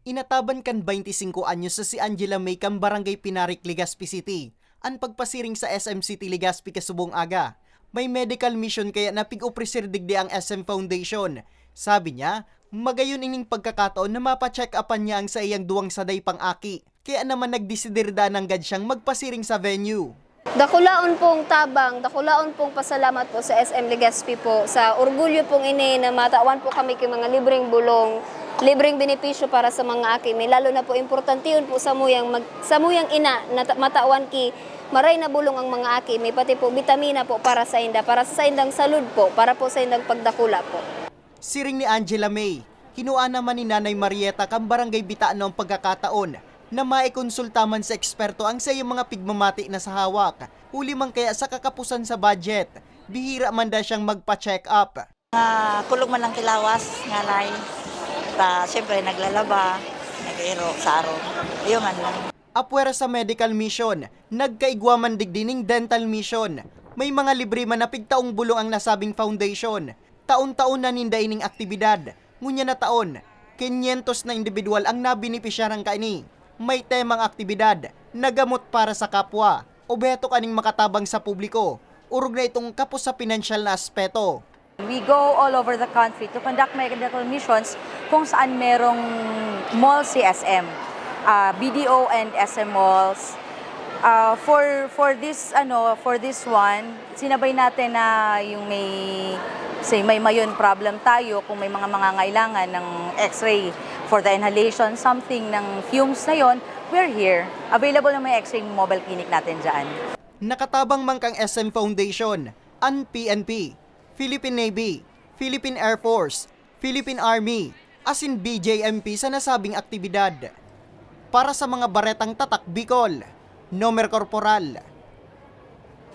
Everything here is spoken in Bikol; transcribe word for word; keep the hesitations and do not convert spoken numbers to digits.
Inataban kan baynte singko anyos na si Angela May kan Barangay Pinarik, Legazpi City, an pagpasiring sa S M City Legazpi kasubong aga. May medical mission kaya napig-opresir digdi ang S M Foundation. Sabi niya, magayon ining pagkakataon na mapa-check-upan niya ang saiyang duwang saday pang aki. Kaya naman nagdesidir daa nanggad siyang magpasiring sa venue. Dakulaon pong tabang, dakulaon pong pasalamat po sa S M Legazpi po, sa orgulyo pong ini na matawan po kami kay mga libreng bulong, libreng benepisyo para sa mga aki mi. Lalo na po, importante yun po sa muyang, mag, sa muyang ina na ta- matawan ki maray na bulong ang mga aki mi, pati po bitamina po para sa inda, para sa saindang salud po, para po sa indang pagdakula po. Siring ni Angela May, kinua naman ni Nanay Marieta kan Barangay Bitano ang pagkakataon na maikonsulta man sa eksperto ang saiyang mga pigmamati na sa hawak, huli man kaya sa kakapusan sa budget. Bihira man da siyang magpa-check-up. Ah, kulog man ang kilawas, ngalay. Ta, siyempre, naglalaba, nag-iro, sa aro. Iyo man lang. Apwera sa medical mission, nagkaigwa man digdi ning dental mission. May mga libre man na pigtaong bulong ang nasabing foundation. Taon-taon na ninda ining aktibidad. Ngunyan na taon, kinyentos na indibidwal ang nabenepisyaran kaini. May temang aktibidad na gamot para sa kapwa. Obheto kaning makatabang sa publiko, orog na itong kapos sa pinansyal na aspeto. We go all over the country to conduct medical missions kung saan merong mall si S M, ah, B D O and S M malls. Ah, for for this ano, for this one, sinabay natin na yung may say may mayon problem tayo kung may mga mangangailangan ng x-ray for the inhalation something ng fumes na yon, we're here. Available na may x-ray mobile clinic natin diyan. Nakatabang man kang S M Foundation, an P N P, Philippine Navy, Philippine Air Force, Philippine Army, asin B J M P sa nasabing aktibidad. Para sa mga baretang tatak Bicol, Nomer Corporal,